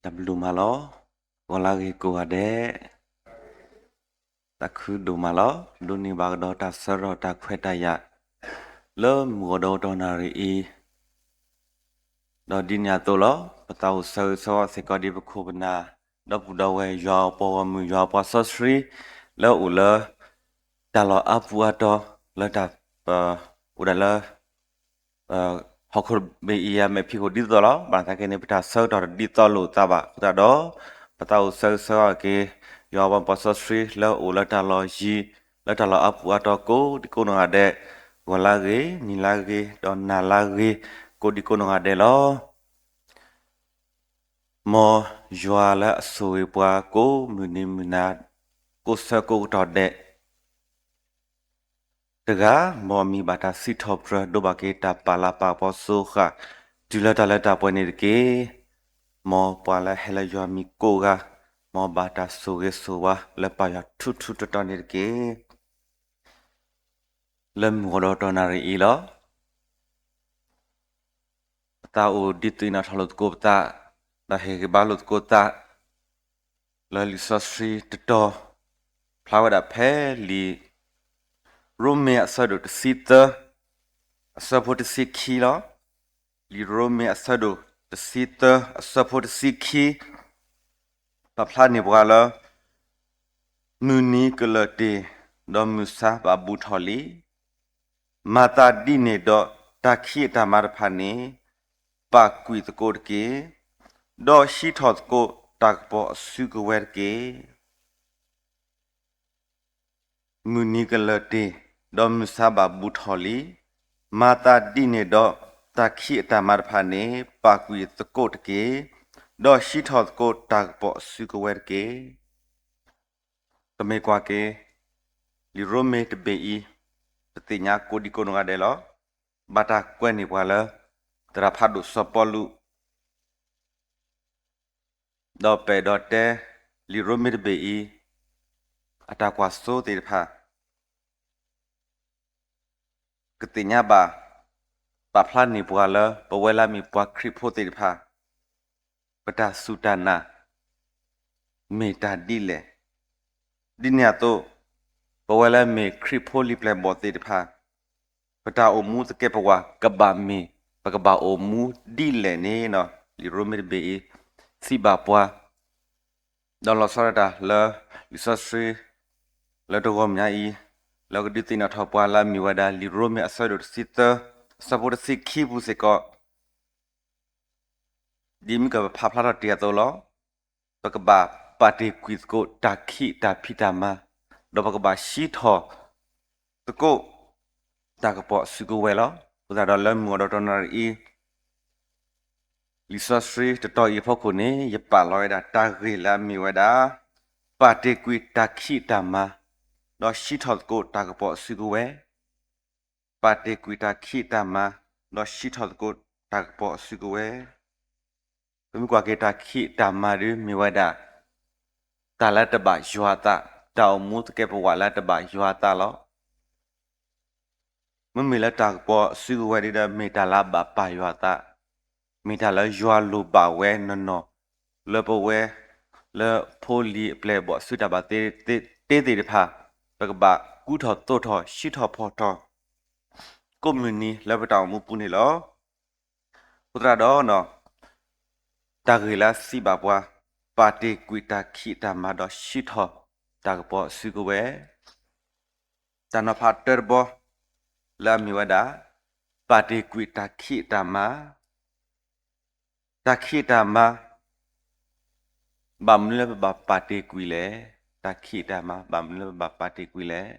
တၢ်ဘျုးမးလီၤ. ဂီၤလၢဂ့ၤကိးဂၤဒဲး, သးခုဒိၣ်မးလီၤ. ဒိးန့ၢ်ဘၣ်ကဒီးတၢ်ဆၢကတီၢ်တၢ်ခွဲးတၢ်ယာ် လၢမုၢ်ဂီၤဒီးတီၢ်နၣ်ရံၣ်အံၤ, ဒီးဒ်န့ၣ်အသိးလီၤ. ပသးအိၣ်ဆၢဂ့ၤဆၢဝါစ့ၢ်ကီးဒ်ပခိၣ်ပနၢ် ဒီပုၢ်ဒီဝဲၢ် ယွၤအပှၤဂီၢ်မုၢ် ယွၤအပှၤစီဆှံ လၢအိၣ်လၢ တၢ်လီၢ်အါပူၤအါတီၤ လၢတၢ် အိၣ်ဒၣ်လၢ ဟီၣ်ခိၣ်တဘ့ၣ်အံၤအမဲာ်ဖံးခိၣ်ဒ်သိးလီၤ. ဘၣ်ဆၣ်သနာ်က့န့ၣ် ပတၢ်ဆၢကတီၢ်တဒ်သိးလိာ်သးဘၣ်အဃိသတးဒီး ပသးအိၣ်ဆၢဂ့ၤဆၢဝါက့ၤ ယွၤအပှၤစီဆှံလၢအိၣ်လၢတၢ်လီၢ်ယံၤ လၢတၢ်လီၢ်အါပူၤအါတီၤကိးဒံကိးနီၢ်ဂၤဒဲး, ဂီၤလၢဂ့ၤ နံၤလၢဂ့ၤ ဒီးနၤလၢဂ့ၤ ကိးဒံကိးနီၢ်ဂၤဒဲးလီၤ. မ်ယွၤလၢအဆိၣ်ဂ့ၤပှၤကိးမုၢ်နံၤမုၢ်နၤ ကိးဆၢကိးကတီၢ်ဒဲး တဂၤ မ်အမံၤဘၣ်တၢ်စံးထီၣ်ပတြၢၤ ဒိးဘၣ်က့ၤတၢ်ပာ်လၤပာ်ကပီၤစိဃာ် တုၤလၢတၢ်လၢတၢ်ပှဲၤန့ၣ်တက့ၢ်. မ်ပှၤလၢအဟဲလၢယွၤမံၤကိးဂၤ မ်ဘၣ်တၢ်ဆိၣ်ဂ့ၤဆိၣ်ဝါလၢပၢ်ယွၤထူထူတီတီန့ၣ်တက့ၢ်. လၢမုၢ်ဂီၤဒီးတီၢ်နၣ်ရံၣ်အံၤလီၤ. ပသးအိၣ်ဒုးသ့ၣ်နီၣ်ထီၣ်လိာ်သကိးပသး ဒီးဟ့ၣ်ဂံၢ်ဘါလိာ်သကိးသး လၢလံာ်စီဆှံတတီၤ ဖျါဝဲဒၣ်ဖဲလံာ်ရိမ့ၤအဆၢဒိၣ်တဆံသၢ အဆၢဖိတဆံခံလီၤ. လံာ်ရိမ့ၤအဆၢဒိၣ်တဆံသၢ အဆၢဖိတဆံခံ ပာ်ဖျါန့ၢ်ပှၤလၢ မုၢ်နံၤကလၢာ်တ့ၢ် ဒီးမုၢ်ဆါဘၣ်ဘူးထီၣ်လံ. မၤသးဒ်န့ၣ်ဒီး တၢ်ခံးအတၢ်မၤတဖၣ်န့ၣ် ပာ်ကွံာ်သကိးတက့ၢ်. ဒီးဟံးထီၣ်သကိးတၢ်ကပီၤအစုကဝဲၤတက့ၢ်. မုၢ်နံၤကလၢာ်တ့ၢ် ဒီးမုၢ်ဆါဘၣ်ဘူးထီၣ်လံ. မၤသးဒ်န့ၣ်ဒီး တၢ်ခံးအတၢ်မၤတဖၣ်န့ၣ် ပာ်ကွံာ်သကိးတက့ၢ်. ဒီးဟံးထီၣ်သကိးတၢ်ကပီၤအစုကဝဲၤတက့ၢ်. ပမ့ၢ်ကွၢ်က့ၤ လံာ်ရိမ့ၤတဘ့ၣ်အံၤ ပသ့ၣ်ညါကိးဒံကိးနီၢ်ဂၤဒဲးလီၤ. ဘၣ်တၢ်ကွဲးန့ၢ်ပှၤလၢ သရၣ်ဖးဒိၣ်စီၤပီလူး ဒီးပအဲၣ်ဒိးတဲ လံာ်ရိမ့ၤတဘ့ၣ်အံၤ အတၢ်ကွၢ်စိသ့ၣ်တဖၣ် ကသ့ၣ်ညါဘၣ် ပာ်ဖျါန့ၢ်ပှၤလၢ ပဝဲလၢအမ့ၢ်ပှၤခရံာ်ဖိသ့ၣ်တဖၣ် ပတၢ်စူၢ်တၢ်နာ် မ့ၢ်တၢ်ဒ်လဲၣ်. ဒ်န့ၣ်အသိး ပဝဲလၢမ့ၢ်ခရံာ်ဖိလံာ်ပျဲၢ်ဘီၣ်သ့ၣ်တဖၣ် ပတၢ်အိၣ်မူသကဲးပဝးကဘၣ်မ့ၢ် ပကဘၣ်အိၣ်မူဒ်လဲၣ်န့ၣ် လံာ်ရိမ့ၤတဘ့ၣ်အံၤ စံးဘၣ်ပှၤ ဒီးလီၤဆီဒၣ်တၢ်လၢ လံာ်စီဆှံ လၢတဂီၤညါအံၤ လၢကဒုးသ့ၣ်နီၣ်ထီၣ်ပှၤလၢအမ့ၢ်ဝဲဒၣ် လံာ်ရိမ့ၤအဆၢဒိၣ်တဆံသၢ အဆၢဖိတဆံခံပူၤစ့ၢ်ကီး ဒ်မ့ၢ်ကပဖးဖျါထီၣ်တ့ၢ်အသိးလီၤ. ပကဘၣ်ပာ်တ့ၢ်ကွံာ်သကိးတၢ်ခံးတၢ်ဖံးတၢ်မၤ, ဒီးပကဘၣ်ဟံးထီၣ်သကိး တၢ်ကပီၤအစုကဝဲၤလီၤ. အဃိသတးဒီးလၢမုၢ်ဂီၤဒီးတီၢ်နၣ်ရံၣ်အံၤ လံာ်စီဆှံတတီၤအံၤအဖီခိၣ်န့ၣ် ယပာ်လီၤဝဲဒၣ်တၢ်ဂ့ၢ်လၢအမ့ၢ်ဝဲဒၣ် ပာ်တ့ၢ်ကွံာ်တၢ်ခံးတၢ်မၤ, ဒီးဟံးထီၣ်သကိးတၢ်ကပီၤအစုကဝဲၤ ပာ်တ့ၢ်ကွံာ်တၢ်ခံးတၢ်မၤ, ဒီးဟံးထီၣ်သကိးတၢ်ကပီၤအစုကဝဲၤ. ပမ့ၢ်ကွၢ်က့ၤတၢ်ခံးတၢ်မၤဒ်မ့ၢ်ဝဲဒၣ် တၢ်လၢတဘၣ်ယွၤအသး, တၢ်အိၣ်မူသကဲးပဝးလၢတဘၣ်ယွၤအသးလီၤ. မ့မ့ၢ်လၢတၢ်ကပီၤအစုကဝဲၤဒ်ဒီး မ့ၢ်တၢ်လၢအဘၣ်ပာ်ယွၤအသး, မ့ၢ်တၢ်လၢယွၤလိၣ်ဘၣ်ဝဲနီၢ်နီၢ် လၢပဝဲ လၢဖိလံၤအပျဲၢ်အဘီၣ်အစုတၢ်ဘၣ်တ့သ့ၣ်တဖၣ် ပကဘၣ်ကူထီၣ်သိးထီၣ် ဟံးထီၣ်ဖီၣ်ထီၣ် ကိးမုၢ်နံၤလၢပတၢ်အိၣ်မူပူၤန့ၣ်လီၤ. အဃိသတးဒီး တၢ်ဂ့ၢ်လၢအစံးဘၣ်ပှၤ ပာ်တ့ၢ်ကွံာ်တၢ်ခံးတၢ်မၤဒီးဟံးထီၣ်တၢ်ကပီၤအစုကဝဲၤ, တၢ်နီၤဖးတၢတဘီ လၢအမ့ၢ်ဝဲဒၣ် ပာ်တ့ၢ်ကွံာ်တၢ်ခံးတၢ်မၤ, တၢ်ခံးတၢ်မၤ ဘၣ်မနုၤလၢပဘၣ်ပာ်တ့ၢ်ကွံာ်လဲၣ်. တၢ်ခံးတၢ်မၤ ဘၣ်မနုၤလၢပဘၣ်ပာ်တ့ၢ်ကွံာ်လဲၣ်.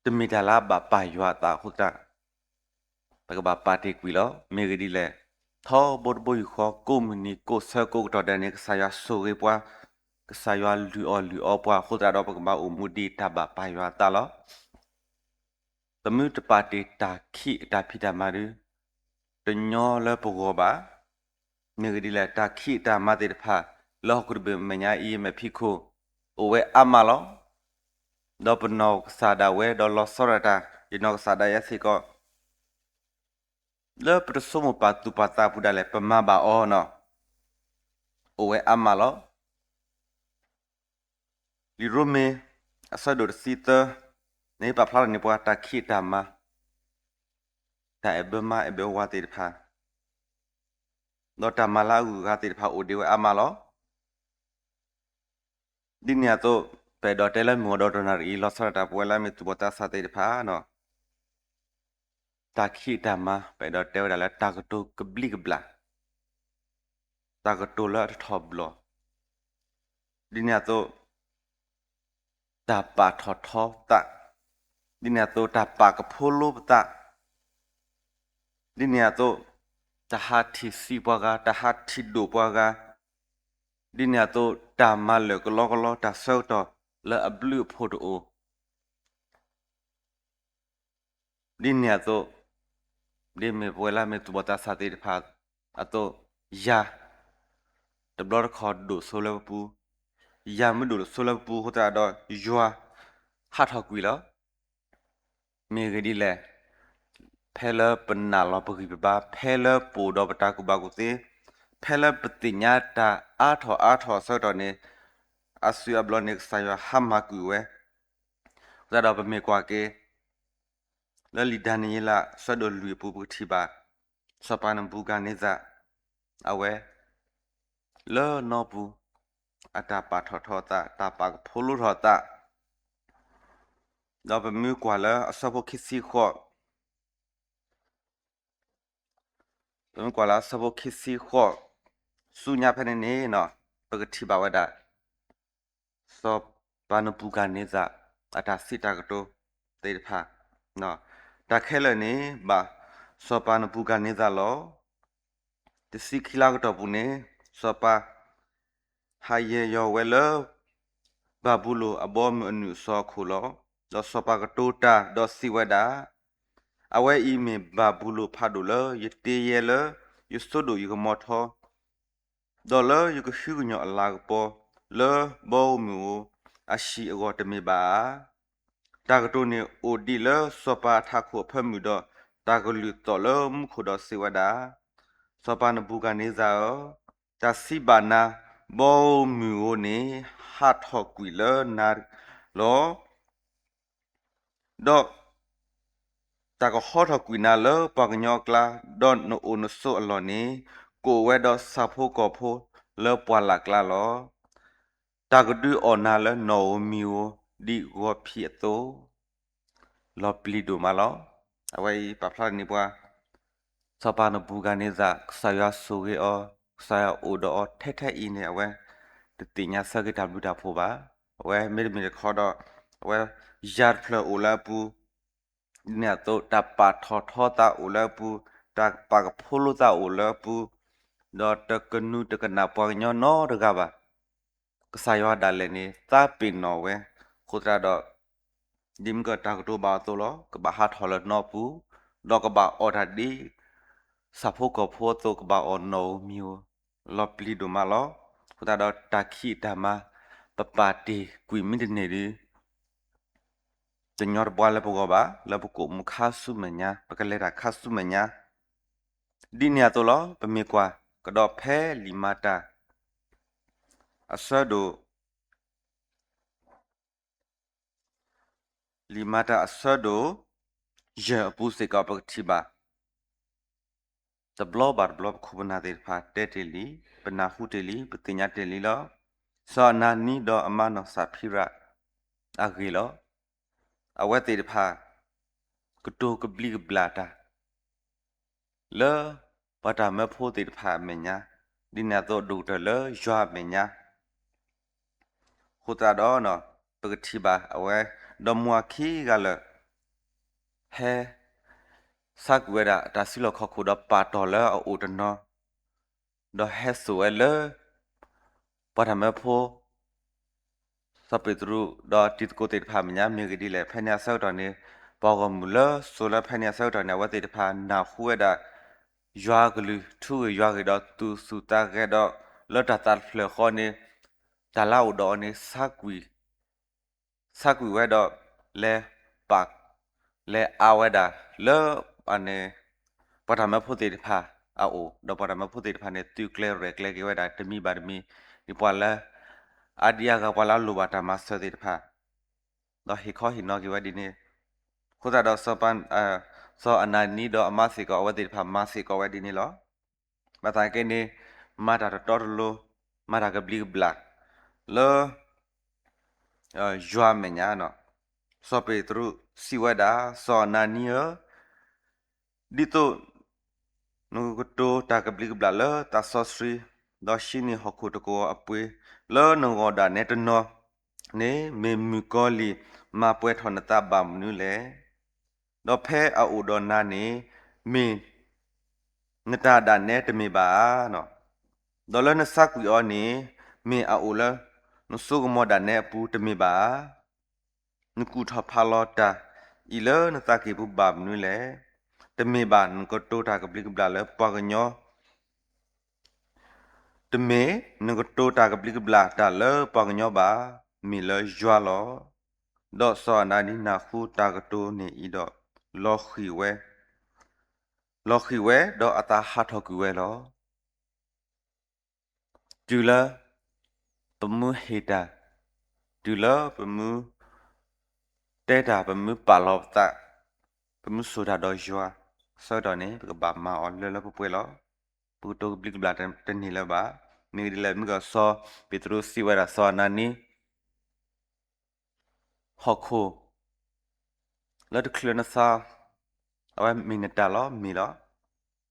တမ့ၢ်တၢ်လၢအဘၣ်ပာ်ယွၤအသးအဃိသတး ပကဘၣ်ပာ်တ့ၢ်ကွံာ်လီၤ. မ့ၢ်ဂ့ၢ်ဒ်လဲၣ်, ထီဘိတဘိယူၢ်ဃီ ကိးမုၢ်နံၤ ကိးဆၢကိးကတီၢ်ဒဲးန့ၣ် ကစၢ်ယွၤဆိၣ်ဂ့ၤပှၤ, ကစၢ်ယွၤလုၢ်အီၣ်လုၢ်အီပှၤအဃိသတးဒီး ပကဘၣ်အိၣ်မူဒ်တၢ်ဘၣ်ပာ်ယွၤအသးလီၤ. ပမ့ၢ်တပာ်တ့ၢ်တၢ်ခံးအတၢ်ဖံးတၢ်မၤဒီး တညီလၢပဂီၢ်ဘၣ်. မ့ၢ်ဂ့ၢ်ဒ်လဲၣ်, တၢ်ခံးအတၢ်မၤသ့ၣ်တဖၣ် လၢဟီၣ်ခိၣ်တဘ့ၣ်မဲာ်ညါအံၤ အမဲာ်ဖံးခိၣ် အိၣ်ဝဲအါမးလီၤ. ဒီးပနီၢ်ကစၢ်ဒၣ်ဝဲ ဒီးလီၤဆီဒၣ်တၢ် ယနီၢ်ကစၢ်ဒၣ်ယဲစ့ၢ်ကီး လၢပတဆိကမိၣ်ပာ်သူၣ်ပာ်သးအပူၤဒၣ်လဲာ် ပမၤဘၣ်အီၤန့ၣ် အိၣ်ဝဲအါမးလီၤ. လံာ်ရိမ့ၤ အဆၢဒိၣ်တဆံသၢန့ၣ် ပာ်ဖျါထီၣ်န့ၢ်ပှၤတၢ်ခံးတၢ်မၤ, တၢ်အဲၣ်ဘၢမါအဲၣ်ဘၢဝၤသ့ၣ်တဖၣ်, ဒီးတၢ်မၤလၢအဂုၤအဂၤသ့ၣ်တဖၣ် အိၣ်ဒံးဝဲအါမးလီၤ. ဒ်န့ၣ်အသိး ပအဲၣ်ဒိးတဲလၢမုၢ်ဂီၤဒီတနၣ်ရံၣ်အံၤ လီၤဆီဒၣ်တၢ်ပဝဲလၢအမ့ၢ်သူၣ်ဘီၣ်သးစၢ်သ့ၣ်တဖၣ်န့ၣ် တၢ်ခံးတၢ်မၤ ပအဲၣ်ဒိးတဲဝဲဒၣ်လၢတၢ်ကတိၤကဘျံးကဘျၣ်, တၢ်ကတိၤလၢအတထီၣ်ဘျီၣ်, ဒ်န့ၣ်အသိး တၢ်ပာ်ထီၣ်ထီသး, ဒ်န့ၣ်အသိး တၢ်ပာ်ကဖိလိပသး, ဒ်န့ၣ်အသိး တၢ်ဟးထံၣ်ဆံးပှၤဂၤ, တၢ်ဟးထံၣ်ဒိၣ်ပှၤဂၤ, ဒ်န့ၣ်အသိး တၢ်မၤလၢာ်ကလီကလီ တၢ်ဆၢကတီၢ်လၢအဘျုးအဖှိၣ်တအိၣ် ဒ်န့ၣ်အသိး ဒ်မ့ၢ်ပဝဲလၢအမ့ၢ်သူၣ်ဘီၣ်သးစၢ်သ့ၣ်တဖၣ်အသိး ယၤ တဘျီတခီၣ်ဒိၣ်စိလၢပပူၤ, ယၤမ့ၢ်ဒိၣ်စိလၢပပူၤအဃိသတးဒီး ယွၤဟးထီၣ်ကွံာ်လီၤ. မ့ၢ်ဂ့ၢ်ဒ်လဲၣ်, ဖဲလၢပနာ်လီၤပဂံၢ်ပဘါ, ဖဲလၢပအိၣ်ဒီးပတၢ်ကူၣ်ဘၣ်ကူၣ်သ့, ဖဲလၢပသ့ၣ်ညါတၢ်အါထီၣ်အါထီၣ်အဆၢကတီၢ်န့ၣ် အစုအဘျီန့ၣ် ကစၢ်ယွၤဟးမၤကွံာ်ဝဲ. အဃိသတးဒီးပမ့ၢ်ကွၢ်က့ၤ လၢလံာ်ဒၤနံးယ့လး အဆၢဒိၣ်လွံၢ်အပူၤ ပကထံၣ်ဘၣ် စီၤပၤနဘူၤခၣ်န့သၣ် အဝဲ လၢနီပူၤ အတၢ်ပာ်ထီၣ်ထီအသး, တၢ်ပာ်ကဖိလိထီၣ်အသး, ဒီးပမ့ၢ်ကွၢ်လၢအဆၢဖိခံဆံဃိး ပမ့ၢ်ကွၢ်လၢအဆၢဖိခံဆံဃိး ဆူညါဖဲန့ၣ်န့ၣ် ပကထံၣ်ဘၣ်ဝဲဒၣ် စီၤပၤနဘူၤခၣ်န့သၣ် အတၢ်စံးတၢ်ကတိၤသ့ၣ်တဖၣ်, တၢ်ခဲလၢာ်န့ၣ် ဘၣ်စီၤပၤနဘူၤခၣ်န့သၣ်လီၤ. တဆံခံလါကတီၢ်ပူၤန့ၣ် စီၤပၤ ဟးယဲၢ်ယီၤဝဲလၢ ဘၤဘူလိၣ်အဘီအမုၢ်အနုာ်အစီအခိၣ်လီၤ. ဒီးစီၤပၤကတိၤတၢ်ဒီးစံးဝဲဒၣ်, အဝဲအံၤမ့ၢ်ဘၤဘူလိၣ်ဖးဒိၣ်လၢယတ့ယဲလၢယစိဒိၣ်ယကမီၤထီ ဒီးလၢယကဟုကညီၢ်အလၤကပီၤ လၢဘီအမုၢ်ဧိၤအဟံၣ်အဂီၢ်တမ့ၢ်ဘၣ်ဧါ. တၢ်ကတိၤန့ၣ်အိၣ်ဒံးလၢစီၤပၤအထးခိၣ်အဖၢမုၢ်ဒီး တၢ်ကလုၢ်သီၣ်လၢမူခိၣ်ဒီးစံးဝဲဒၣ်, စီၤပၤနဘူၤခၣ်န့သၣ်ဧၢ, တၢ်စံးဘၣ်နၤ, ဘီအမုၢ်ဧိၤန့ၣ် ဟးထီၣ်ကွံာ်လၢနၤလီၤ. ဒီးတၢ်ကဟီထီၣ်ကွံာ်နၤလၢပှၤကညီအကျါ, ဒီးနအိၣ်နဆိးအလီၢ်န့ၣ် ကအိၣ်ဝဲဒီးဆၣ်ဖိကီၢ်ဖိလၢပှၢ်လၢ်ကျါလီၤ. တၢ်ကဒုးအီၣ်နၤလၢနီၣ်ဧိၤမံၤဧိၤ ဒ်ဂီၤဖံးအသိး လီၤပျံၤဒိၣ်မးလီၤ. အဝဲအံၤပာ်ဖျါန့ၢ်ပှၤ စီၤပၤနဘူၤခၣ်န့သၣ် ကစၢ်ယွၤဆိၣ်ဂ့ၤအီၤ, ကစၢ်ယွၤအိၣ်ဒီးအီၤထဲထဲအံၤန့ၣ် အဝဲတသ့ၣ်ညါဆၢက့ၤတၢ်ဘျုးတၢ်ဖှိၣ်ဘၣ်. အဝဲမ့တမ့ၢ်တခီဒီး အဝဲယၤတဖျၢၣ်အိၣ်လၢအပူၤ, ဒ်န့ၣ်အသိး တၢ်ပာ်ထီၣ်ထီသးအိၣ်လၢအပူၤ, တၢ်ပာ်ကဖိလိသးအိၣ်လၢအပူၤ, ဒီးတကနူးတကနၣ်ပှၤကညီနီတဂၤဘၣ်. ကစၢ်ယွၤဒၣ်လဲာ်န့ၣ် သးပ့ၤနီၣ်ဝဲ, အဃိသတးဒီး ဒ်မ့ၢ်ကတၢ်ကတိၤဘၣ်အီၤအသိးလီၤ. ကဘၣ်ဟးထီၣ်လၢနီပူၤ, ဒီးကဘၣ်အီၣ်တၢ်ဒ် ဆၣ်ဖိကီၢ်ဖိအသိး ကဘၣ်အီၣ်နီၣ်ဧိၤမံၤဧိၤ, လီၤပျံၤဒိၣ်မးလီၤ. အဃိသတးဒီးတၢ်ခံးတၢ်မၤ ပပာ်တ့ၢ်ကွံာ်မ့ၢ်တန့ၢ်ဒီး တညီတပှၢ်လၢပဂီၢ်ဘၣ်, လၢပကအိၣ်မူခါဆူမဲာ်ညါ, ပကလဲၤတၢ်ခါဆူမဲာ်ညါ, ဒ်န့ၣ်အသိးလီၤ. ပမ့ၢ်ကွၢ်ကဒီးဖဲလံာ်မၤတၢ် အဆၢဒိၣ် လံာ်မၤတၢ်အဆၢဒိၣ် ယဲၢ်အပူၤစ့ၢ်ကီး ပကထံၣ်ဘၣ် တဘျီဘၣ်တဘျီ ပခိၣ်ပနၢ်သ့ၣ်တဖၣ် တဲတ့ၢ်လံ, ပနၢ်ဟူတ့ၢ်လံ, ပသ့ၣ်ညါတ့ၢ်လံလီၤ. စီၤအနၤနံဒီးအမါနီၢ်စၤဖံရၤအဂ့ၢ်လီၤ. အဝဲသ့ၣ်တဖၣ် ကတိၤကဘျံးကဘျၣ်တၢ် လၢပှၤတၢ်မၢဖိသ့ၣ်တဖၣ်အမဲာ်ညါ, ဒ်န့ၣ်အသိးဒိၣ်ကတၢၢ်လၢယွၤအမဲာ်ညါ, အဃိသတးဒီး ပကထံၣ်ဘၣ်အဝဲ ဒီမါဝၤခံဂၤလၢာ် ဟဲ ဆါကွံာ်ဝဲဒၣ်အတၢ်စုလီၢ်ခီၣ်ခိၣ်ဒီးပာ်တ့ၢ်လၢအအိၣ်တနီၤ, ဒီးဟဲစိာ်ဝဲလၢ ပှၤတၢ်မၢဖိ စီၤပ့းတရူး ဒီးတံၤသကိးသ့ၣ်တဖၣ်အမဲာ်ညါ မ့ၢ်ဂ့ၢ်ဒ်လဲၣ်, ဖဲန့ၣ်အဆၢကတီၢ်န့ၣ် ပှၤဂီၢ်မုၢ်လၢစိာ်လၢဖဲန့ၣ်အဆၢကတီၢ်န့ၣ် အဝဲသ့ၣ်တဖၣ်နၢ်ဟူဝဲဒၣ် ယွၤအကလုၢ် ထူဂ့ၢ်ယွၤဂ့ၢ်ဒီးသူၣ်ဆူၣ်သးဂဲၤဒီး လၢတၢ်သးတဖျၢၣ်ဃီန့ၣ် တၢ်လၢအအိၣ်ဒီးအီၤန့ၣ် ဆါကွံာ်ဝဲဒီး လဲၤပာ် လဲၤအါဝဲဒၣ်လၢ အန့ၣ် ပှၤတၢ်မၢဖိသ့ၣ်တဖၣ်အအိၣ်, ဒီးပှၤတၢ်မၢဖိသ့ၣ်တဖၣ်န့ၣ် သုးကျဲရဲၣ်ကျဲၤက့ၤဝဲဒၣ်တမံၤဘၣ်တမံၤ, ဒ်ပှၤလၢအဒံးအါဂၤ ပှၤလၢအလိၣ်ဘၣ်တၢ်မၤစၢၤသ့ၣ်တဖၣ်, ဒီးဟ့ၣ်ခီဟ့ၣ်နီၤက့ၤဝဲဒ်န့ၣ်, အဃိသတးဒီး စီၤအနၤနံဒီးအမါစ့ၢ်ကီး အဝဲသ့ၣ်တဖၣ်မၤစ့ၢ်ကီးဝဲဒ်န့ၣ်လီၤ. ဘၣ်ဆၣ်က့န့ၣ် မၤတၢ်တတီတလိၤ, မၤတၢ်ကဘျံးကဘျၣ် လၢ ယွၤအမဲာ်ညါ, စီၤပ့းတရူးစံးဝဲဒၣ်, စီၤအနၤနံဧၢ, ဒ်သိးနကကတိၤတၢ်ကဘျံးကဘျၣ်လၢသးစီဆှံ, ဒီးဟံးန့ၢ်ဟီၣ်ခိၣ်တကဝီၤအပှ့ၤ လၢနဂီၢ်ဒၣ်နဲတနီၤန့ၣ် မ့ၢ်မုၣ်ကီၤလံၢ်မၤပှဲၤထီၣ်နသးဘၣ်မနုၤလဲၣ်. ဒီးဖဲအအိၣ်ဒီးနၤန့ၣ် မ့ၢ်နတၢ်ဒၣ်နဲတမ့ၢ်ဘၣ်ဧါ. ဒီးလၢနဆါကွံာ်အီၤန့ၣ် မ့ၢ်အအိၣ်လၢနစိကမီၤဒၣ်နဲအပူၤတမ့ၢ်ဘၣ်ဧါ. နကူၣ်ထီၣ်ဖးလီၤတၢ်အံၤလၢနသးကံၢ်ပူၤဘၣ်မနုၤလဲၣ်. တမ့ၢ်ဘၣ် နကတိၤတၢ်ကဘျံးကဘျၣ်လၢပှၤကညီ, တမ့ၢ်နကတိၤတၢ်ကဘျံးကဘျၣ်တၢ်လၢပှၤကညီဘၣ်, မ့ၢ်လၢယွၤလီၤ. ဒီးစီၤအနၤနံနၢ်ဟူတၢ်ကတိၤန့ၣ်အံၤဒီး လီၤဃံၤဝဲ, လီၤဃံၤဝဲ ဒီးအသးဟးထီၣ်ကွံာ်ဝဲလီၤ. တုၤလၢပမုၢ်ဟ့ၣ်တၢ်, တုၤလၢပမုၢ်တဲတၢ်, ပမုၢ်ပာ်လီၤပသး, ပမုၢ်စိာ်တၢ်ဒီးယွၤ, ဆၢကတီၢ်န့ၣ် ပကဘၣ်မၤအီၤလၢလၢပှဲၤပှဲၤလီၤ. ပကတိၤကဘျံးကဘျၣ်တန့ၢ်လၢၤဘၣ်. မ့ၢ်ဂ့ၢ်ဒ်လဲၣ်, မုၢ်ကီၢ်စီၤပ့းတရူးစံးဝဲဒၣ်စီၤအနၤနံ ဟီၣ်ခိၣ်လၢတချုးနဆါ, အဝဲမ့ၢ်နတၢ်လီၤ, မ့ၢ်လီၤ.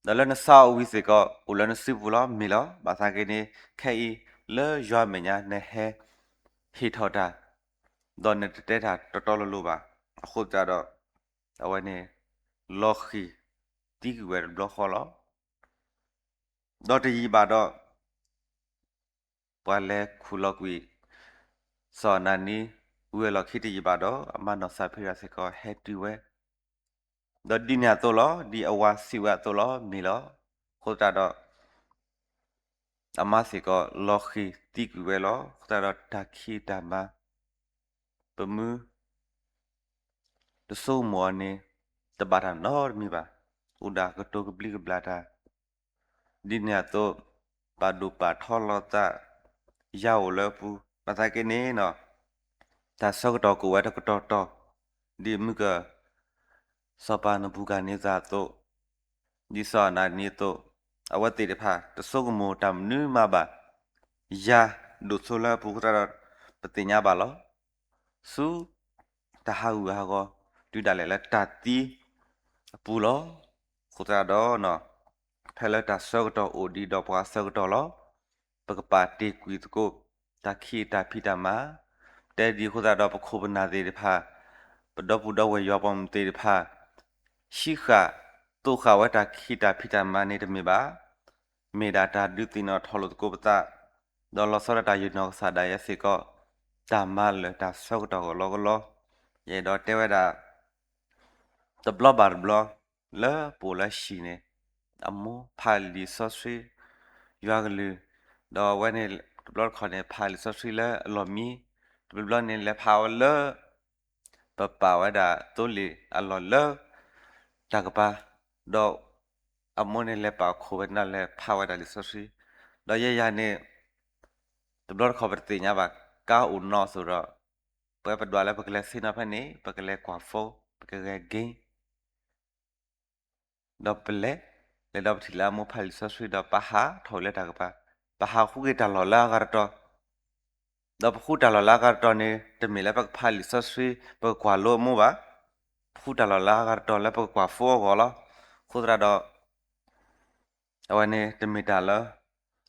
ဒီးလၢနဆါအီၤဝံၤစ့ၢ်ကီး အိၣ်လၢနစုပူၤလီၤ, မ့ၢ်လီၤ. ဘၣ်ဆၣ်က့န့ၣ် ခဲအံၤလၢယွၤအမဲာ်ညါ နဟဲဟ့ၣ်ထီၣ်တၢ်, ဒီးနတတဲတၢ်တီတီလိၤလိၤဘၣ်. အဃိသတးဒီး အဝဲန့ၣ် လီၤဃံၤသံကွံာ်ဝဲတဘျီဃီလီၤ. ဒီးတယံာ်ဘၣ်ဒီး ပှၤလဲၤခူၣ်လီၤကွံာ် စီၤအနၤနံ ဝံၤအလီၢ်ခံတယံာ်ဘၣ်ဒီး အမါနီၢ်စၤဖံရၤစ့ၢ်ကီးဟဲတုၤဝဲ, ဒီးဒ်န့ၣ်အသိးလီၤ, ဒ်အဝၤစံးဝဲအသိးလီၤ, မ့ၢ်လီၤ. အဃိသတးဒီး အမါစ့ၢ်ကီးလီၤဃံၤသံကွံာ်ဝဲလီၤ. အဃိသတးဒီးတၢ်ခံးတၢ်မၤ ပမုၢ် တဆိကမိၣ်အီၤန့ၣ် တဘၣ်တၢ်နီတမံၤဘၣ်. အိၣ်ဒၣ်ကတိၤကဘျံးကဘျၣ်တၢ်, ဒ်န့ၣ်အသိး ပာ်ဒိၣ်ပာ်ထီလီၤသး ယၤအိၣ်လၢအပူၤ. ဘၣ်ဆၣ်က့န့ၣ် တၢ်ဆၢကတီၢ်ကအိၣ်ဝဲတကတီၢ်တီၢ်, ဒ်မုၢ်ကီၢ် စီၤပၤနဘူၤခၣ်န့စၢ်အသိး, ဒ်စီၤအနၤနံအသိး, အဝဲသ့ၣ်တဖၣ် တဆိကမိၣ်တၢ်မနုၤမးဘၣ်. ယၤဒိၣ်စိလၢအပူၤအဃိသတးဒီး ပသ့ၣ်ညါဘၣ်လီၤ. ဆူတၢ်ဟးဂူာ်ဟးဂီၤ တုၤဒၣ်လဲာ်လၢတၢ်သံအပူၤလီၤ. အဃိသတးဒီး ဖဲလၢတၢ်ဆၢကတီၢ်အိၣ်ဒံးဒီးပှၤဆၢကတီၢ်လီၤ. ပကပာ်တ့ၢ်ကွံာ်သကိး တၢ်ခံးတၢ်ဖံးတၢ်မၤ, တဲဒ်အဃိသတးဒီးပခိၣ်ပနၢ်သ့ၣ်တဖၣ်, ပဒီပုၢ်ဒီဝဲၢ်ယွၤပိာ်မုၣ်သ့ၣ်တဖၣ် ဟံးဃာ်သိးဃာ်ဝဲတၢ်ခံးတၢ်ဖံးတၢ်မၤန့ၣ်တမ့ၢ်ဘၣ်. မ့ၢ်ဒၣ်တၢ်ဒုးသ့ၣ်နီၣ်ထီၣ်လိာ်သကိးပသး, ဒီးလီၤဆီဒၣ်တၢ်ယနီၢ်ကစၢ်ဒၣ်ယဲစ့ၢ်ကီး, တၢ်မၤလၢာ်တၢ်ဆၢကတီၢ်ကလီကလီ, ယအဲၣ်ဒိးတဲဝဲဒၣ် တဘျီဘၣ်တဘျီ လၢပအိၣ်လၢဟံၣ်န့ၣ်, အမိၢ်ဖးလံာ်စီဆှံ ယွၤကလုၢ်, ဒီးအဝဲန့ၣ် တဘျီတခီၣ်န့ၣ် ဖးလံာ်စီဆှံလၢအလီၢ်မံ, တဘျီဘျီန့ၣ် လဲၤဖးဝဲလၢ ပပာ်ဝဲဒၣ်သိလ့ၣ်အလီၢ်လၢတၢ်ကပၤ, ဒီးအမိၢ်န့ၣ်လဲၤပာ်အခိၣ်ဝဲဒၣ်လဲၤဖးဝဲဒၣ်လံာ်စီဆှံ, ဒီးယဲယၤန့ၣ် တဘျီတခီၣ်ပတသ့ၣ်ညါဘၣ်, ကါအိၣ်နီၣ်အသိးဒီး ပဝဲပဒွးလၢပကလဲၤဆ့ၣ်နီၤဖဲန့ၣ် ပကလဲၤကွၢ်ဖိ, ပကဂဲၤက့ၤ ဒီးပလဲၤ, လဲၤဒီးပထံၣ်လၢအမိၢ်ဖးလံာ်စီဆှံဒီးပဟးထီၣ်ဝဲလၢတၢ်ကပၤ, ပဟးဃုက့ၤတၢ်လီၢ်လၢအဂၤတတီၤ, ဒီးပဃုတၢ်လီၢ်လၢအဂၤတတီၤန့ၣ် တမ့ၢ်လၢပကဖးလံာ်စီဆှံ ပကကွၢ်လိအမိၢ်ဘၣ်, ပဃုတၢ်လီၢ်လၢအဂၤတတီၤလၢပကကွၢ်ဖိအဂီၢ်လီၤ. အဃိသတးဒီး အဝဲန့ၣ်တမ့ၢ်တၢ်လၢ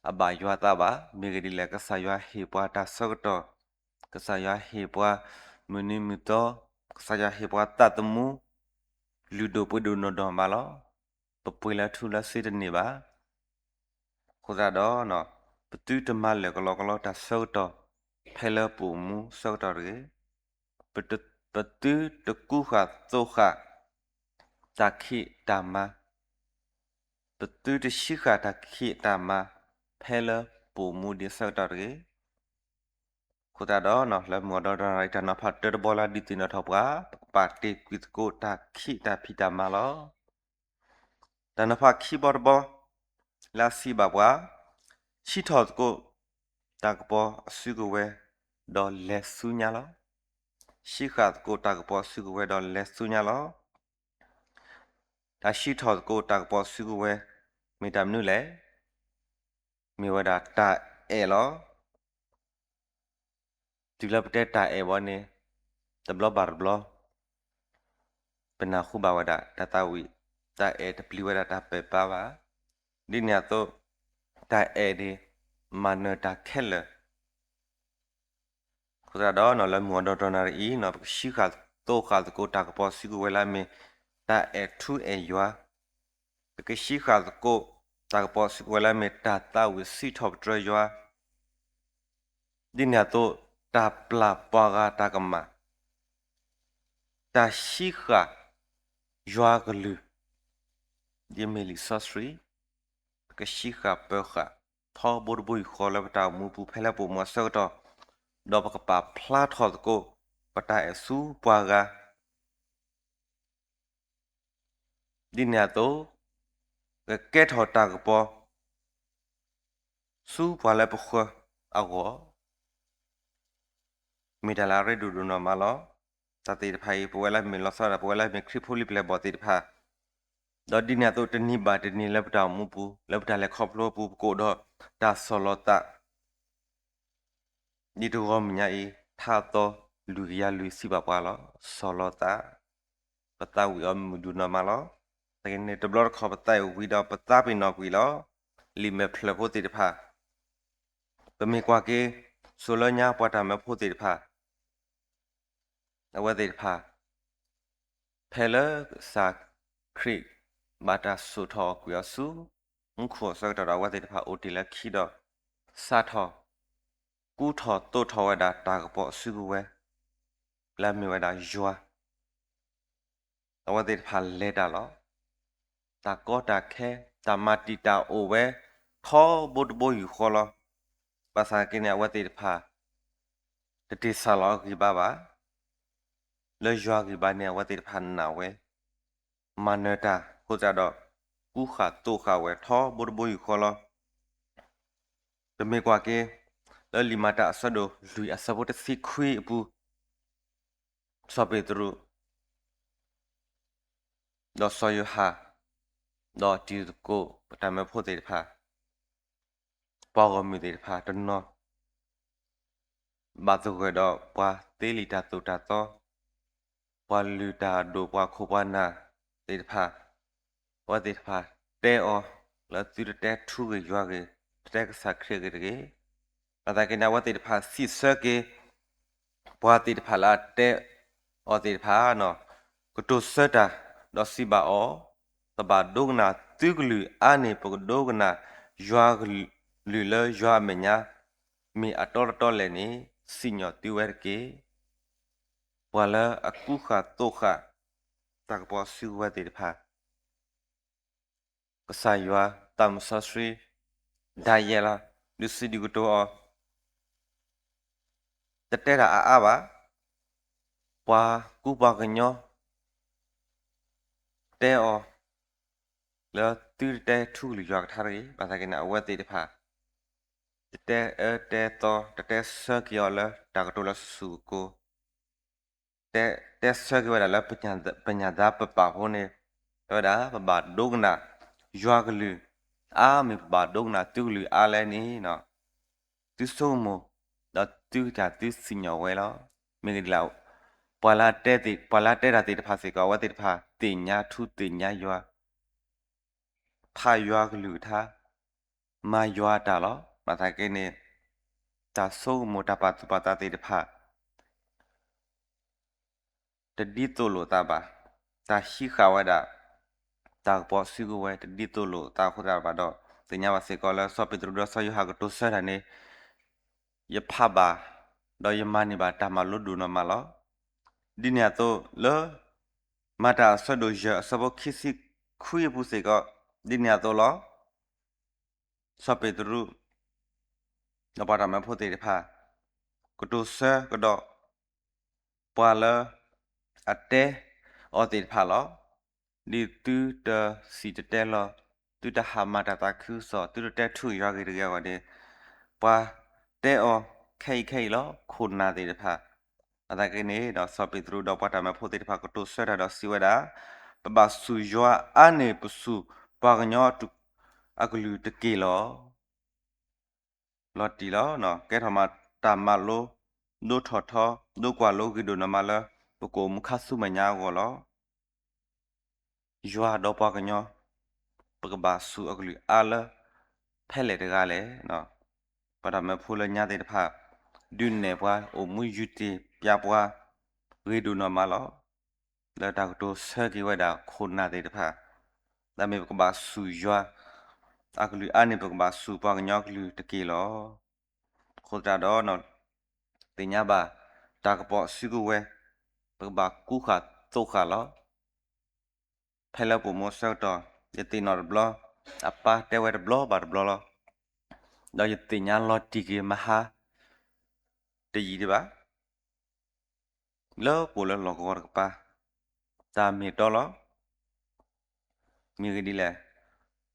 အဘၣ်ယွၤသးဘၣ်. မ့ၢ်ဂ့ၢ်ဒ်လဲၣ်, ကစၢ်ယွၤဟ့ၣ်ပှၤတၢ်ဆၢကတီၢ်, ကစၢ်ယွၤဟ့ၣ်ပှၤမုၢ်နံၤမုၢ်သီ, ကစၢ်ယွၤဟ့ၣ်ပှၤသးသမူ လုၢ်ဒိၣ်ပှ့ၤဒိၣ်နီၢ်နီၢ်မးလီၤ. ပပှ့ၤလၢထူလၢစ့တန့ၢ်ဘၣ်. အဃိသတးဒီး ပသုတမၤလၢာ်ကလီကလီတၢ်ဆၢကတီၢ် ဖဲလၢပအိၣ်မူဆၢကတီၢ်တဂ့ၤ. ပသုတကူဃာ်သိဃာ်တၢ်ခံးတၢ်မၤ, ပသုတဆံးဃာ်တၢ်ခံးတၢ်မၤ ဖဲလၢပအိၣ်မူဒံးဆၢကတီၢ်တဂ့ၤ. အဃိသတးဒီး လၢမုၢ်အီၤဒီတနၣ်ရံၣ် တၢ်နီၤဖးတၢတဘီလၢဒုးသ့ၣ်နီၣ်ထီၣ်ပှၤ ပကပာ်တ့ၢ်ကွံာ်သကိးတၢ်ခံးတၢ်ဖံးတၢ်မၤလီၤ. တၢ်နီၤဖးခံဘီတဘီ လၢအစံးဘၣ်ပှၤ, ဟံးထီၣ်သကိးတၢ်ကပီၤအစုကဝဲၤ ဒီးလဲၤဆူညါလီၤ. ဟံးဃာ်သကိးတၢ်ကပီၤအစုကဝဲၤဒီးလဲၤဆူညါလီၤ. တၢ်ဟံးထီၣ်သကိးတၢ်ကပီၤအစုကဝဲၤ မ့ၢ်တၢ်မနုၤလဲၣ်. မ့ၢ်ဝဲဒၣ်တၢ်အဲၣ်လီၤ. တုၤလၢပတဲတၢ်အဲၣ်ဘၣ်န့ၣ် တဘျီဘၣ်တဘျီ ပနၢ်ဟူဘၣ်ဝဲဒၣ်တၢ်သးဝံၣ်, တၢ်အဲၣ်တပျံၤဝဲဒၣ်တၢ်ပဲာ်ပါဘၣ်. ဒ်န့ၣ်အသိး တၢ်အဲၣ်န့ၣ် မၤနၢၤတၢ်ခဲလၢာ်. အဃိသတးဒီး လၢမုၢ်အဒီးတနံၤအံၤ ပကဟံးဃာ်သိဃာ်သကိးတၢ်ကပီၤစုကဝဲၤလၢအမ့ၢ် တၢ်အဲၣ်ထူအဲၣ်ယွၤ, ပကဟံးဃာ်သကိးတၢ်ကပီၤစုကဝဲၤလၢအမ့ၢ် တၢ်သးဝံၣ်စံးထီၣ်ပတြၢၤယွၤ, ဒ်န့ၣ်အသိး တၢ်ပျၢ်ပှၤဂၤတၢ်ကမၣ်, တၢ်ဟံးဃာ်ယွၤကလုၢ်, ဒ်အမ့ၢ်လံာ်စီဆှံ, ပကဟံးဃာ်ပၢၤဃာ် ထီဘိတဘိယူၢ်ဃီလၢပတၢ်အိၣ်မူပူၤ ဖဲလၢပအိၣ်မူအဆၢကတီၢ်, ဒီးပကပာ်ဖျါထီၣ်သကိး ပတၢ်အဲၣ်ဆူပှၤဂၤ ဒ်န့ၣ်အသိး ကကဲထီၣ်တၢ်ကပီၤ ဆူပှၤလၢပဃၢၤအဂီၢ်, မ့ၢ်တၢ်လၢအရ့ဒိၣ်ဒိၣ်နီၢ်မးလီၤ. တၢ်သ့ၣ်တဖၣ်အံၤ ပဝဲလၢမ့ၢ်လီၤဆီဒၣ် ပဝဲလၢမ့ၢ်ခရံာ်ဖိလံၤပျဲၢ်ဘီၣ်သ့ၣ်တဖၣ်, ဒီးဒ်န့ၣ်အသိး တနံၤဘၣ်တနံၤလၢပတၢ်အိၣ်မူပူၤ လၢပတၢ်လဲၤခီဖျိပူၤ ပကအိၣ်ဒီးတၢ်ဆီၣ်လီၤသး ဒ်တဂီၤမုၢ်ညါအံၤ ထါအသီလွံၢ်ကယၤလွံၢ်စံးဘၣ်ပှၤလီၤ. ဆီၣ်လီၤသး, ပသးဝံၣ်အီၤမုာ်ဒိၣ်နီၢ်မးလီၤ. သနာ်က့န့ၣ် တဘျီတခီၣ်ပသးဝံၣ်ဝံၤဒီးပသးပ့ၤနီၣ်ကွံာ်လီၤ. လံာ်မဲာ်ဖျၢၣ်ဖိသ့ၣ်တဖၣ်, ပမ့ၢ်ကွၢ်က့ၤ စိၤလၢညါပှၤတၢ်မၢဖိသ့ၣ်တဖၣ် အဝဲသ့ၣ်တဖၣ် ဖဲလၢကစၢ်ခရံာ်ဘၣ်တၢ်စိာ်ထီၣ်အီၤကွံာ်အီၤဆူမူခိၣ်အဆၢကတီၢ်ဒီး အဝဲသ့ၣ်တဖၣ်အိၣ်တ့ၢ်လၢခံဒီး စးထီၣ် ကူထီၣ်သိးထီၣ်ဝဲဒၣ်တၢ်ကပီၤအစုကဝဲၤ လၢအမ့ၢ်ဝဲဒၣ်ယွၤ အဝဲသ့ၣ်တဖၣ်လဲၤတၢ်လီၤ. တၢ်ကီတၢ်ခဲ တၢ်မၤတံာ်တာ်အိၣ်ဝဲ ထီဘိတဘိယူၢ်ဃီလီၤ. ဘၣ်ဆၣ်သနာ်က့န့ၣ် အဝဲသ့ၣ်တဖၣ် တတ့ၢ်ဆၣ်လီၤအဂံၢ်ဘါဘၣ်. လၢယွၤဂံၢ်ဘါန့ၣ် အဝဲသ့ၣ်တဖၣ်နာ်ဝဲ, မၤနၢၤတၢ်အဃိသတးဒီး ကူဃာ်သိးဃာ်ဝဲ ထီဘိတဘိယူၢ်ဃီလီၤ. ပမ့ၢ်ကွၢ်က့ၤ လၢလံာ်မၤတၢ်အဆၢဒိၣ်လွံၢ်အဆၢဖိတဆံခွံအပူၤ, စီၤပ့းတရူး ဒီးစီၤယိၤဟၣ် ဒီးတံၤသကိး ပတၢ်မၢဖိသ့ၣ်တဖၣ်, ပှၤဂီၢ်မုၢ်သ့ၣ်တဖၣ် တနီၤ ဘၣ်သဂၢၢ်ဒီးပှၤသ့လံာ်တၢ်သိၣ်တၢ်သီ, ပှၤလုၢ်တၢ်ဒိၣ် ပှၤခိၣ်ပှၤနၢ်သ့ၣ်တဖၣ်, အဝဲသ့ၣ်တဖၣ်တဲအီၤ လၢသုတတဲထူဂ့ၤယွၤဂ့ၤ, တတဲကစၢ်ခရံာ်ဂ့ၤတဂ့ၤ. ဘၣ်ဆၣ်သနာ်က့န့ၣ် အဝဲသ့ၣ်တဖၣ်စံးဆၢက့ၤ ပှၤသ့ၣ်တဖၣ်လၢအတဲအီၤသ့ၣ်တဖၣ်, ကတိၤဆၢတၢ် ဒီးစံးဘၣ်အီၤ, ပဘၣ်ဒိကနၣ်သုကလုၢ်အါန့ၢ် ပကဒိကနၣ်ယွၤကလုၢ်လၢယွၤအမဲာ်ညါ မ့ၢ်အတီတတီလဲၣ်န့ၣ် စံၣ်ညီၣ်သုဝဲတက့ၢ်. ပှၤလၢအကူဃာ်သိးဃာ် တၢ်ကပီၤစုကဝဲၤသ့ၣ်တဖၣ် ကစၢ်ယွၤ သးမုၢ်စီဆှံ ဒၤယဲလး ဒုးစံးဒုးကတိၤအီၤ, တတဲတၢ်အါအါဘၣ်. ပှၤကူပှၤကညီ တဲအီၤ လၢသုတတဲထူကလုၢ်ယွၤကထါတဂ့ၤ. ဘၣ်ဆၣ်သနာ်က့န့ၣ် အဝဲသ့ၣ်တဖၣ် တတဲအၢတဲသီ တတဲဆၢက့ၤအီၤလၢတၢ်ကတိၤလၢဆူၣ်ဆူၣ်ကိၢ်ကိၢ် တဲဆၢက့ၤဝဲဒၣ်လၢ ပညၣ်သးပပာ်ဖိန့ၣ် တဲဝဲဒၣ် ပဘၣ်ဒိကနၣ်ယွၤကလုၢ်အါ မ့ၢ်ပဘၣ်ဒိကနၣ်သုကလုၢ်အါလဲၣ်န့ၣ်, သုဆိကမိၣ် ဒီးသုကစၢ်သုစံၣ်ညီၣ်ဝဲလီၤ. မ့ၢ်ဂ့ၤဒ်လဲၣ်, ပှၤလၢတဲသ့ၣ် ပှၤလၢတဲတၢ်သ့ၣ်တဖၣ်စ့ၢ်ကီး အဝဲသ့ၣ်တဖၣ်သ့ၣ်ညါထူသ့ၣ်ညါယွၤ ဖးယွၤကလုၢ်ကထါ, မၤယွၤတၢ်လီၤ. ဘၣ်ဆၣ်သနာ်က့န့ၣ် တၢ်ဆိကမိၣ်တၢ်ပာ်သူၣ်ပာ်သးသ့ၣ်တဖၣ် တဒ်သိးလိာ်သးဘၣ်. တၢ်ဟံးဃာ်ဝဲဒၣ် တၢ်ကပီၤစုကဝဲၤ တဒ်သိးလိာ်သးအဃိသတးဘၣ်ဒီး သ့ၣ်ညါဘၣ်စ့ၢ်ကီးလၢ စီၤပ့းတရူးဒီးစီၤယိၤဟၣ်ကတိၤဆၢတၢ်န့ၣ် ယဖးဘၣ် ဒီးယမၤန့ၢ်ဘၣ်တၢ်မၤလိဒိၣ်နီၢ်မးလီၤ. ဒ်န့ၣ်အသိးလၢ မၤတၢ်အဆၢဒိၣ်ယဲၢ်အဆၢဖိခံဆံခွံအပူၤစ့ၢ်ကီး ဒ်န့ၣ်အသိးလီၤ. စီၤပ့းတရူး ဒီးပှၤတၢ်မၢဖိသ့ၣ်တဖၣ် ကတိၤဆၢကဒီး ပှၤလၢအတဲအီၤသ့ၣ်တဖၣ်လီၤ. ဒ်သုတစံၣ်တဲၤတဲလီၤ, သုတဟးမၤတၢ်သးခုကစီၣ်, သုတတဲထူၣ်ယွၤဂ့ၤတဂ့ၤအဂီၢ်န့ၣ်, ပှၤတဲအီၤခဲအံၤခဲအံၤလီၤ. ခိၣ်နၢ်သ့ၣ်တဖၣ်, အသးက့န့ၣ်ဒီး စီၤပ့းတရူးဒီးပှၤတၢ်မၢဖိသ့ၣ်တဖၣ်ကတိၤဆၢတၢ်ဒီးစံးဝဲဒၣ်, ပဘၣ်စူၢ်ယွၤအါန့ၢ်ပစူၢ်ပှၤကညီအကလုၢ်တက့ၢ်လီၤ. လီၤတံၢ်လီၤ, ကဲထီၣ်မးတၢ်မၤလိ, ဒိထီၣ်ထီ, ဒိကွၢ်လိဂ့ၤဒိၣ်နီၢ်မးလၢ ပကအိၣ်မူခါဆူမဲာ်ညါအဂီၢ်လီၤ. ယွၤဒီးပှၤကညီ, ပကဘၣ်စူၢ်အကလုၢ်အါလၢ ဖဲလဲၣ်တဂၤလဲၣ်. ပှၤတၢ်မၢဖိလၢညါသ့ၣ်တဖၣ်, ဒုးနဲၣ်ပှၤ အိၣ်မူယူၤတ့ၢ်ပျးပှၤ ဂ့ၤဒိၣ်နီၢ်မးလီၤ. လၢတၢ်ကတိၤဆၢက့ၤဝဲဒၣ်ခိၣ်နၢ်သ့ၣ်တဖၣ်, တၢ်မ့ၢ်ပကဘၣ်စူၢ်ယွၤအကလုၢ်အါန့ၣ် ပကဘၣ်စူၢ်ပှၤကညီအကလုၢ်တက့ၢ်လီၤ. အဃိသတးဒီး သ့ၣ်ညါဘၣ်တၢ်ကပီၤအစုကဝဲၤ, ပကဘၣ်ကူဃာ်သိးဃာ်လီၤ. ဖဲလၢပအိၣ်မူအဆၢကတီၢ်, ယသ့ၣ်နီၣ်တဘျီ, အပၢ်တဲဝဲတဘျီဘၣ်တဘျီလီၤ. ဒီးယသ့ၣ်ညါလီၤတံၢ်က့ၤမဟါတယံာ်ဒံးဘၣ်. လၢပအိၣ်လၢလီၢ်ကဝီၤတကပၤ, တၢ်မ့ၢ်တီလီၤ. မ့ၢ်ဂ့ၢ်ဒ်လဲၣ်,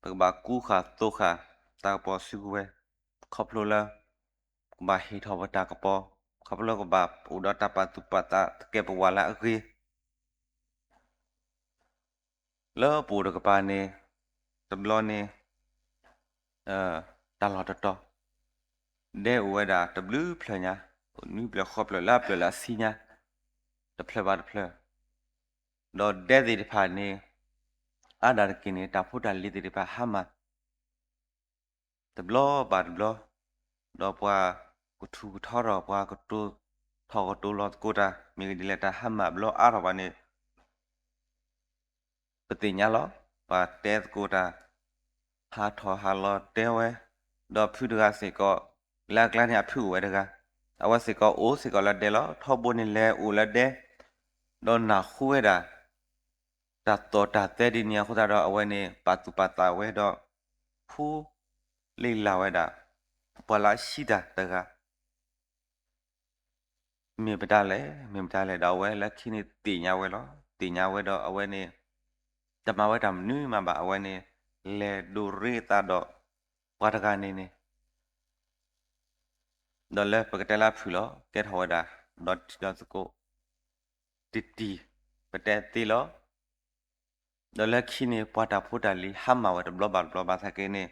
ပကဘၣ်ကူဃာ်သိးဃာ် တၢ်ကပီၤစုကဝဲၤ, ခီဖျိလၢ ကဘၣ်ဟ့ၣ်ထီၣ်ပတၢ်ကပီၤ, ခီဖျိလၢကဘၣ်အိၣ်ဒီးတၢ်ပာ်သူၣ်ပာ်သးသကဲးပဝးလၢအဂ့ၤ လၢပအိၣ်တကပၤန့ၣ်, တဘျီန့ၣ် တၢ်လီၢ်တတီၤ, ဒဲအိၣ်ဝဲဒၣ်တဘျုးဖျၢၣ်ညါ, အိၣ်နွံဖျၢၣ်ဃိးဖျၢၣ်လၢအဖျၢၣ်လၢအဆံညါ, တဖျၢၣ်ဘၣ်တဖျၢၣ်, ဒီးဒဲသ့ၣ်တဖၣ်န့ၣ် အါဒၣ်တက့ၢ်န့ၣ် တၢ်ဖိတၢ်လံၤသ့ၣ်တဖၣ်ဟါမၢ် တဘျီဘၣ်တဘျီ, ဒီးပှၤကထူးကထီထီၣ် ပှၤကတိၤထီၣ်ကတိၤလီၤသကိးတၢ် မ့ၢ်ဂ့ၢ်ဒ်လဲၣ် တၢ်ဟါမၢ်ဘျီအါထီၣ်ဘၣ်န့ၣ် ပသ့ၣ်ညါလီၤ. ပှၤတဲသကိးတၢ် ဟးထီၣ်ဟးလီၤတဲဝဲ, ဒီးဖုတဂၤစ့ၢ်ကီး လၢအကျါန့ၣ်အဖုအိၣ်ဝဲတဂၤ, အဝဲစ့ၢ်ကီးအိၣ်စ့ၢ်ကီးလၢဒဲလီၤ. ထီဘိန့ၣ်လဲၤအိၣ်လၢဒဲ, ဒီးနၢ်ဟူဝဲဒၣ် တၢ်သီၣ်တၢ်သဲဒ်န့ၣ်အဃိသတးဒီး အဝဲန့ၣ် ပာ်သူၣ်ပာ်သးဝဲဒီး ဖှူလံာ်လၢ်ဝဲဒၣ် ပှၤလၢအဆှံတၢ်တဂၤ မ့ၢ်မတၤလဲၣ်, မ့ၢ်မတၤလဲၣ်ဒီး အဝဲလၢခံန့ၣ်သ့ၣ်ညါဝဲလီၤ. သ့ၣ်ညါဝဲဒီးအဝဲန့ၣ် တမၤဝဲတၢ်မနုၤမးဘၣ်. အဝဲန့ၣ် လဲၤဒိးရ့အသးဒီး ပှၤတဂၤန့ၣ်န့ၣ် ဒီးလၢပကတဲလၢအဖုၣ်လီၤ. ကဲထီၣ်ဝဲဒၣ် ဒီးတံၤဒီးသကိး တတံၤ ပတဲသ့လီၤ. ဒီးလၢခံန့ၣ် ပှၤတၢ်ဖိတၢ်လံၤဟါမၢ်ဝဲတဘျီဘၣ်တဘျီဘၣ်ဆၣ်က့န့ၣ်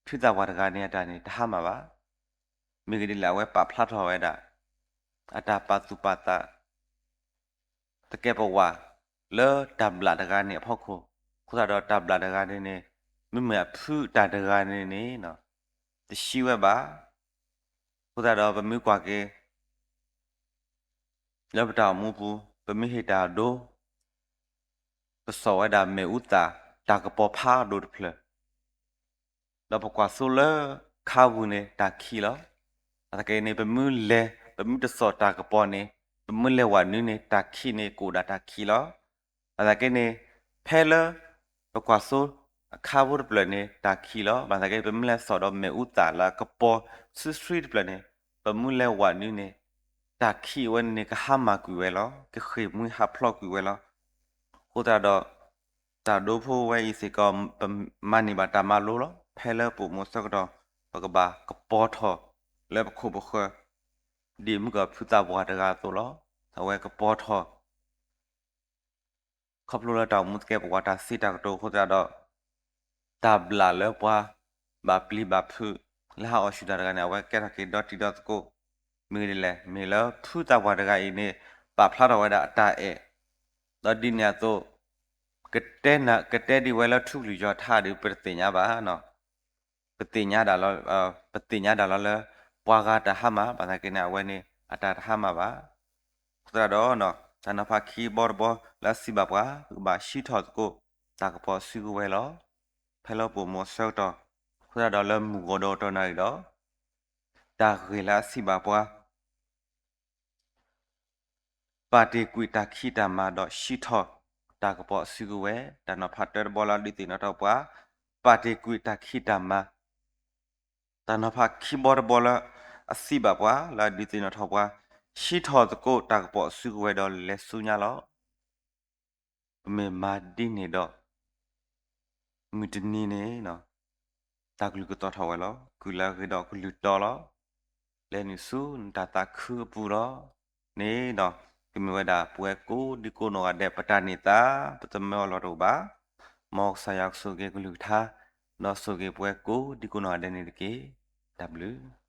ဖုသးပှၢ်တဂၤန့ၣ်အတၢ်န့ၣ် တဟါမၢ်ဘၣ်. မ့ၢ်ဂ့ၢ်ဒ်လဲၣ် အဝဲပာ်ဖျါထီၣ်ဝဲဒၣ် အတၢ်ပာ်သူၣ်ပာ်သး သကဲးပဝး လၢတၢ်ဘျၣ်တဂၤန့ၣ်အဖီခိၣ်, အဃိသတးဒီးတၢ်ဘျၣ်တဂၤန့ၣ်န့ၣ် မ့မ့ၢ်အဖုတၢ်တဂၤန့ၣ်န့ၣ် တဆှံဝဲဘၣ်. အဃိသတးဒီးပမ့ၢ်ကွၢ်က့ၤ လၢပတၢ်အိၣ်မူပူၤ ပမ့ၢ်ဟ့ၣ်တၢ်ဒိ ပစိာ်ဝဲဒၣ်မ့ၣ်အူသၣ် တၢ်ကပီၤဖးဒိၣ်တဖျၢၣ် ဒီးပကွၢ်စိလၢခါပူၤန့ၣ် တၢ်ခံးလီၤ. ဘၣ်ဆၣ်က့န့ၣ် ပမ့ၢ်လဲၤ ပမ့ၢ်တစိာ်တၢ်ကပီၤန့ၣ် ပမ့ၢ်လဲၤဝးနုာ်န့ၣ် တၢ်ခံးန့ၣ် ကအိၣ်ဒၣ်တၢ်ခံးလီၤ. ဘၣ်ဆၣ်က့န့ၣ် ဖဲလၢပကွၢ်စိအခါဖိတဖျၢၣ်န့ၣ် တၢ်ခံးလီၤ. ဘၣ်ဆၣ်က့ ပမ့ၢ်လဲၤစိာ်ဒီးမ့ၣ်အူသၣ်လၢကပီၤဆှံဆှံတဖျၢၣ်န့ၣ် ပမ့ၢ်လဲၤဝးနုာ်န့ၣ် တၢ်ခံးဝဲန့ၣ် ကဟါမၢ်ကွံာ်ဝဲလီၤ. ကဃ့ၢ်မှံဟးဖျိးကွံာ်ဝဲလီၤ. အဃိသတးဒီး တၢ်ဒိဖိဝဲအံၤစ့ၢ်ကီး ပမၤန့ၢ်ဘၣ်တၢ်မၤလိလီၤ. ဖဲလၢပအိၣ်မူအဆၢကတီၢ် ပကဘၣ်ကပီၤထီၣ်လၢပခိၣ်ပဃၢၤ ဒ်မုၢ်ကီၢ်ဖုသးပှၢ်တဂၤအသိးလီၤ. အဝဲကပီၤထီၣ် ခီဖျိလၢတၢ်အိၣ်မူသကဲးပဝး တၢ်စံးတၢ်ကတိၤအဃိသတးဒီး တၢ်ဘျၣ်လၢပှၤဘၣ်ပျံၤဘၣ်ဖုး လၢဟးအီၣ်ဆူၣ်တၢ်တဂၤန့ၣ် အဝဲကဲထီၣ်က့ၤဒီတံၤဒီသကိး မ့ၢ်ဂ့ၢ်ဒ်လဲၣ် မ့ၢ်လၢဖုသးပှၢ်တဂၤအံၤန့ၣ် ပာ်ဖျါထီၣ်ဝဲဒၣ်အတၢ်အဲၣ် ဒီးဒ်န့ၣ်အသိး ကတဲနၢ် ကတဲဒ်ဝဲလၢထူကလုၢ်ယွၤထါဒီး ပတသ့ၣ်ညါဘၣ်နီၤ. ပသ့ၣ်ညါဒၣ်လီၤ ပသ့ၣ်ညါဒၣ်လီၤလၢ ပှၤဂၤတၢ်ဟါမၢ် ဘၣ်ဆၣ်က့န့ၣ် အဝဲန့ၣ် အတၢ်တဟါမၢ်ဘၣ်. အဃိသတးဒီး တၢ်နီၤဖးခံဘီတဘီလၢအစံးဘၣ်ပှၤ ပကဘၣ်ဟံးထီၣ်သကိး တၢ်ကပီၤစုကဝဲၤလီၤ. ဖဲလၢပအိၣ်မူအဆၢကတီၢ် အဃိသတးဒီးလၢမုၢ်ဂီၤဒီးတနၣ်ရံၣ်ဒီး တၢ်ဂ့ၢ်လၢအစံးဘၣ်ပှၤ ပာ်တ့ၢ်ကွံာ်တၢ်ခံးတၢ်မၤဒီးဟံးထီၣ်တၢ်ကပီၤအစုကဝဲၤ, တၢ်နီၤဖးတၢတဘီလၢအဒုးသ့ၣ်နီၣ်ထီၣ်ပှၤ ပာ်တ့ၢ်ကွံာ်တၢ်ခံးတၢ်မၤ, တၢ်နီၤဖးခံဘီတဘီလၢအစံးဘၣ်ပှၤ လၢအဒုးသ့ၣ်နီၣ်ထီၣ်ပှၤ ဟံးထီၣ်သကိးတၢ်ကပီၤအစုကဝဲၤဒီးလဲၤဆူညါလီၤ. ပမ့ၢ်မၤဒ်န့ၣ်ဒီး မုၢ်တနံၤန့ၣ် တၢ်ကလုၢ်ကသီၣ်ထီၣ်ဝဲလီၤ. ကုၢ်လၢအဂ့ၤဒီးကလုၢ်တီလီၤ. လဲၤနုာ်ဆူနတၢ်သးခုအပူၤလီၤ. န့ၣ်ဒီး ကမ့ၢ်ဝဲဒၣ်ပဝဲကိးဒံကိးနီၢ်ဂၤဒဲး ပတၢ်န့ၢ်သါ ပသမၢအီၤလီၢ်တအိၣ်ဘၣ်. မ်ကစၢ်ယွၤကဆိၣ်ဂ့ၤကလုၢ်ကထါ ဒီးဆိၣ်ဂ့ၤပဝဲကိးဒံကိးနီၢ်ဂၤဒဲးန့ၣ်တက့ၢ်. တၢ်ဘျုး